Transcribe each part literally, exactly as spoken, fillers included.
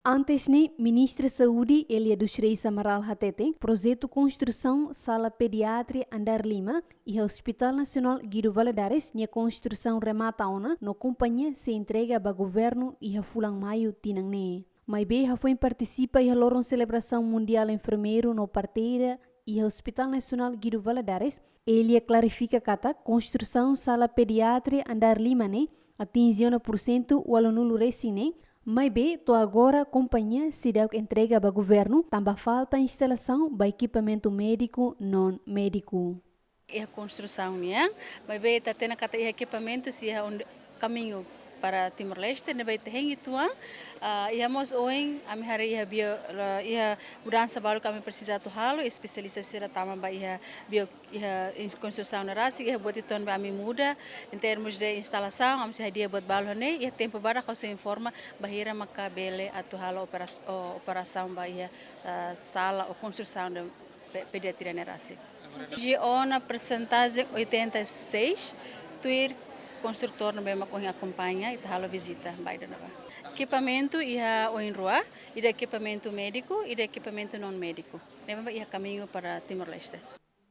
Antes ne'e, Ministra Saúde, Elia dos Reis Amaral hateten, projetu konstrusaun sala pediatria andár lima iha Hospital Nasionál Guido Valadares nia konstrusaun remata ona no kompañia sei entrega ba governu iha fulan Maiu tinan ne'e. Maibé, hafoin partisipa iha loron selebrasaun Mundiál Enfermeiru no Parteira iha Hospital Nasionál Guido Valadares, Elia klarifika katak konstrusaun sala pediatria andár lima ne'e atinje ona pursentu ualunulu resin neen, maibé to'o agora kompañia seidauk entrega ba governu, tanba falta instalasaun ba ekipamentu médiku, non médiku. Iha konstrusaun nian, maibé ita hatene katak iha ekipamentu sei iha onde kamiñu para Timor-Leste, ne'ebé ita hein uitoan, ah, iha mós oin, ami haree iha bio, ah, iha mudansa balu ke ami presiza atu halo, espesialista sira tama ba iha bio, iha ins-, konstrusaun ne'e rasik, iha buat uitoan ne'ebé ami muda, em termos de instalasaun, ami sei hadi'a buat balu ne'e, iha tempu badak ha'u sei informa, bainhira maka bele atu halo operas-, o, operasaun ba iha, ah, sala ou konstrusaun de pe-, pediatria ne'e rasik. Atinje ona persentajen oitenta e seis, tuir konstrutór ne'ebé mak ohin akompaña, ita halo vizita ba ida-ne'ebá. Ekipamentu iha oin rua, ida ekipamentu médiku, ida ekipamentu non médiku. Ne'ebé iha kamiñu para Timor-Leste.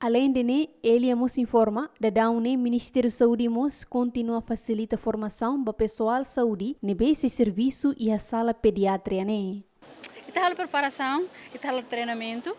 Aleinde ne'e, Elia mós informa, daudaun ne'e Ministériu Saúde mós kontinua fasilita formasaun ba pesoál saúde ne'ebé sei servisu iha sala pediatria ne'e. Ita halo preparasaun, ita halo treinamentu,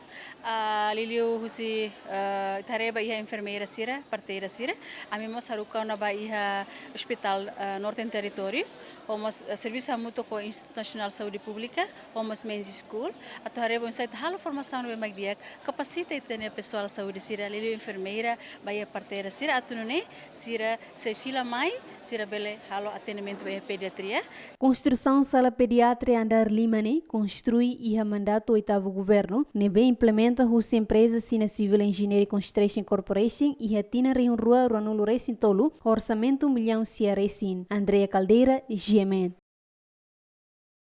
ah, liuliu husi, ah, ita haree ba iha enfermeira sira, parteira sira. Ami mós haruka ona ba iha Hospital, ah, Northern Territory, ho mós, ah, servisu hamutuk ho Institutu Nasionál Saúde Públika, ho mós Men's School, atu haree ba oinsá ita halo formasaun ne'ebé mak di'ak, kapasita ita-nia pesoál saúde sira, liuliu enfermeira, ba iha parteira sira, atu nune'e sira sei fila mai, sira bele halo atendimentu ba iha pediatria. Konstrusaun sala pediatria andár lima ne'e konstrui iha mandatu oitavu governu, ne'ebé implementa husi empreza China Civil Engineering Construction Corporation iha tinan rihun rua ruanulu resin tolu, ho orsamentu millaun sia resin. Andrea Caldeira, G M N.